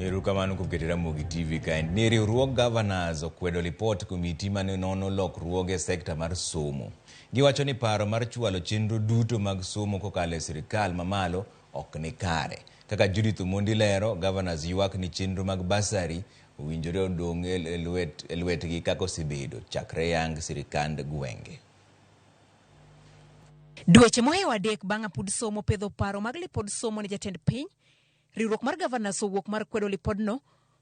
Erokamano kuom keto Ramogi TV kaendi. Ni riwruog governors okwedo lipot komiti mane nono lokruoge e sekta mar somo. Giwacho ni paro mar chwalo chenro duto mag somo kokalo e sirikal mamalo ok ni kare. Kaka Judith Omondi lero, governors ywak ni chenro mag bursary owinjore odong' e lwet, e lwetgi kaka osebedo chakre yang sirikand gwenge. Dweche mohewo 3 bang' apud somo pedho paro mag lipod somo ne jatend piny, riwruok mar governors owuok mar kwedo lipodno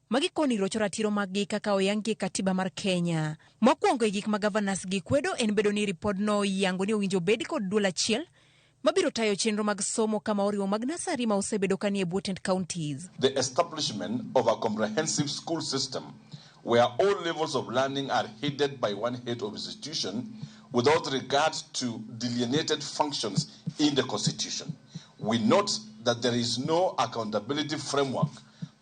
ma gikoni rocho ratiro maggi kaka oyangi e katiba mar Kenya. Mokwongo e gik ma governors gi kwedo en bedo ni ripodno oyango ni owinjo bed kod duol achiel mabiro tayo chenro mag somo kama oriwo mag nasari ma osebedo ka nie bwo tend counties. The establishment of a comprehensive school system where all levels of learning are headed by one head of institution without regard to delineated functions in the Constitution. We note that there is no accountability framework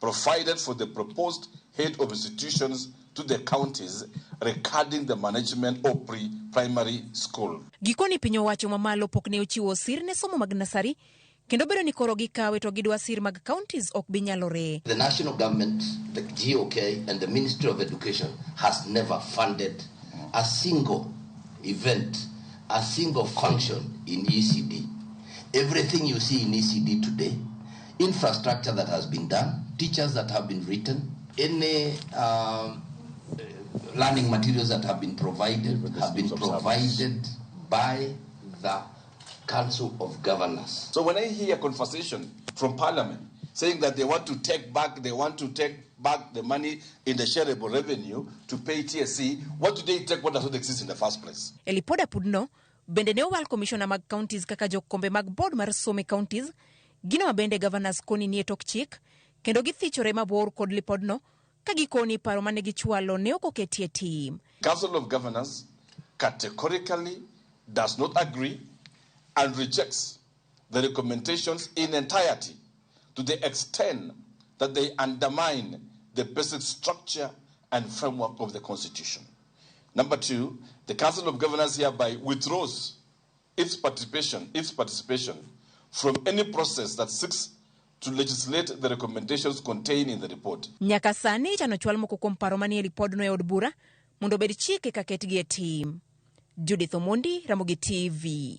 provided for the proposed head of institutions to the counties regarding the management of pre-primary school. Gikoni piny owacho mamalo pok ne ochiwo sir ne somo mag nasari kendo bedo ni koro gikawe to gidwa sir mag counties ok bi nyalore. The national government, the GOK and the Ministry of Education has never funded a single event, a single function in ECD. Everything you see in ECD today, infrastructure that has been done, teachers that have been written, any learning materials that have been provided, have been provided by the Council of Governors. So when I hear conversation from Parliament saying that they want to take back, they want to take back the money in the shareable revenue to pay TSC, what do they take what does not exist in the first place? E lipod apudno, bende ne owal commissioner mag counties kaka jokombe mag board mar somo e counties, gino ma bende governors koni nie tok chik, kendo githichore mabor kod lipodno ka gikoni paro mane gichwalo ne ok oketie tim. Council of Governors categorically does not agree and rejects the recommendations in entirety to the extent that they undermine the basic structure and framework of the Constitution. Number 2, the Council of Governors hereby withdraws its participation from any process that seeks to legislate the recommendations contained in the report. Nyaka sani ichano chwal moko kuom paro manie lipodno e od bura mondo obed chike ka ketgi e tim. Judith Omondi, Ramogi TV.